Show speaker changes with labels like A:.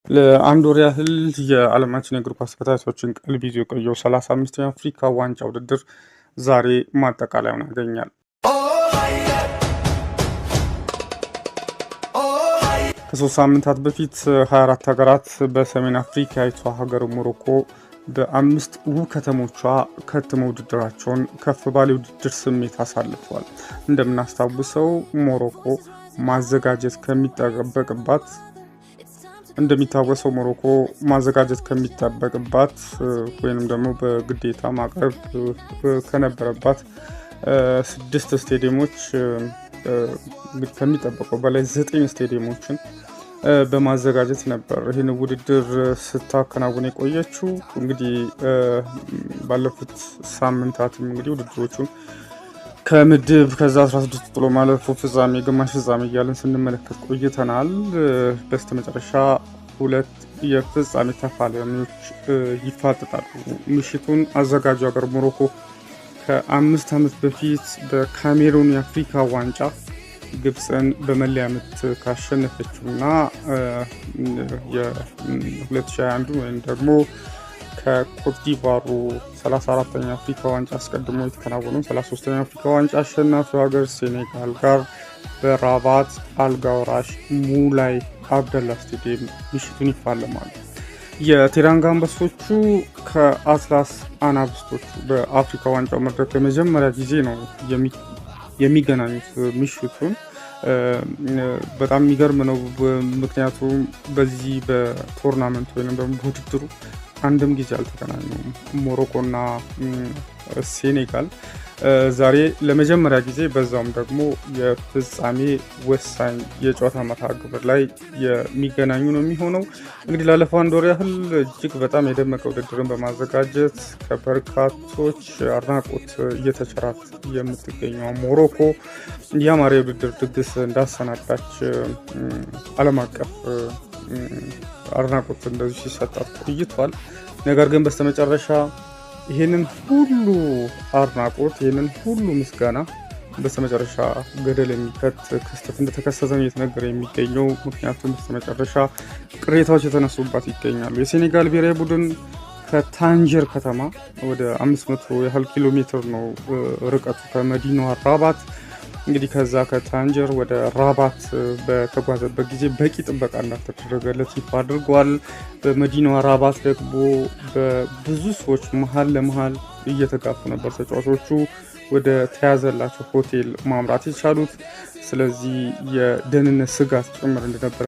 A: ለአንድ ወር ያህል የዓለማችን የእግር ኳስ ተከታታዮችን ቀልብ ይዞ የቆየው 35ኛው የአፍሪካ ዋንጫ ውድድር ዛሬ ማጠቃለያውን ያገኛል። ከ3 ሳምንታት በፊት 24 ሀገራት በሰሜን አፍሪካዊቷ ሀገር ሞሮኮ በአምስት ውብ ከተሞቿ ከትመው ውድድራቸውን ከፍ ባለ ውድድር ስሜት አሳልፈዋል። እንደምናስታውሰው ሞሮኮ ማዘጋጀት ከሚጠበቅባት እንደሚታወሰው ሞሮኮ ማዘጋጀት ከሚጠበቅባት ወይንም ደግሞ በግዴታ ማቅረብ ከነበረባት ስድስት ስቴዲየሞች ከሚጠበቀው በላይ ዘጠኝ ስቴዲየሞችን በማዘጋጀት ነበር ይህን ውድድር ስታከናውን የቆየችው። እንግዲህ ባለፉት ሳምንታትም እንግዲህ ውድድሮቹን ከምድብ ከዛ 16 ጥሎ ማለፉ ፍጻሜ፣ ግማሽ ፍጻሜ እያለን ስንመለከት ቆይተናል። በስተመጨረሻ ሁለት የፍጻሜ ተፋላሚዎች ይፋጠጣሉ። ምሽቱን አዘጋጁ ሀገር ሞሮኮ ከ5 ዓመት በፊት በካሜሩን የአፍሪካ ዋንጫ ግብፅን በመለያ ምት ካሸነፈችው እና የ2021 ወይም ደግሞ ከኮትዲቫሩ 34ኛ አፍሪካ ዋንጫ አስቀድሞ የተከናወነው 33ኛ አፍሪካ ዋንጫ አሸናፊው ሀገር ሴኔጋል ጋር በራባት አልጋወራሽ ሙላይ አብደላ ስቴዲየም ምሽቱን ይፋለማሉ። የቴራንጋ አንበሶቹ ከአትላስ አናብስቶቹ በአፍሪካ ዋንጫው መድረክ ለመጀመሪያ ጊዜ ነው የሚገናኙት ምሽቱን። በጣም የሚገርም ነው። ምክንያቱም በዚህ በ tournament ወይም ደግሞ በውድድሩ አንድም ጊዜ አልተገናኙም። ሞሮኮና ሴኔጋል ዛሬ ለመጀመሪያ ጊዜ በዛውም ደግሞ የፍጻሜ ወሳኝ የጨዋታ መርሃ ግብር ላይ የሚገናኙ ነው የሚሆነው። እንግዲህ ላለፈው አንድ ወር ያህል እጅግ በጣም የደመቀ ውድድርን በማዘጋጀት ከበርካቶች አድናቆት እየተቸራት የምትገኘው ሞሮኮ ያማረ የውድድር ድግስ እንዳሰናዳች ዓለም አቀፍ አድናቆት እንደዚሁ ሲሰጣት ቆይቷል። ነገር ግን በስተመጨረሻ ይህንን ሁሉ አድናቆት፣ ይህንን ሁሉ ምስጋና በስተመጨረሻ ገደል የሚከት ክስተት እንደተከሰተ ነው እየተነገረ የሚገኘው። ምክንያቱም በስተመጨረሻ ቅሬታዎች የተነሱባት ይገኛሉ። የሴኔጋል ብሔራዊ ቡድን ከታንጀር ከተማ ወደ 500 ያህል ኪሎ ሜትር ነው ርቀቱ ከመዲናዋ ራባት። እንግዲህ ከዛ ከታንጀር ወደ ራባት በተጓዘበት ጊዜ በቂ ጥበቃ እንዳልተደረገለት ይፋ አድርጓል። በመዲናዋ ራባት ደግሞ በብዙ ሰዎች መሀል ለመሀል እየተጋፉ ነበር ተጫዋቾቹ ወደ ተያዘላቸው ሆቴል ማምራት የቻሉት። ስለዚህ የደህንነት ስጋት ጭምር እንደነበረ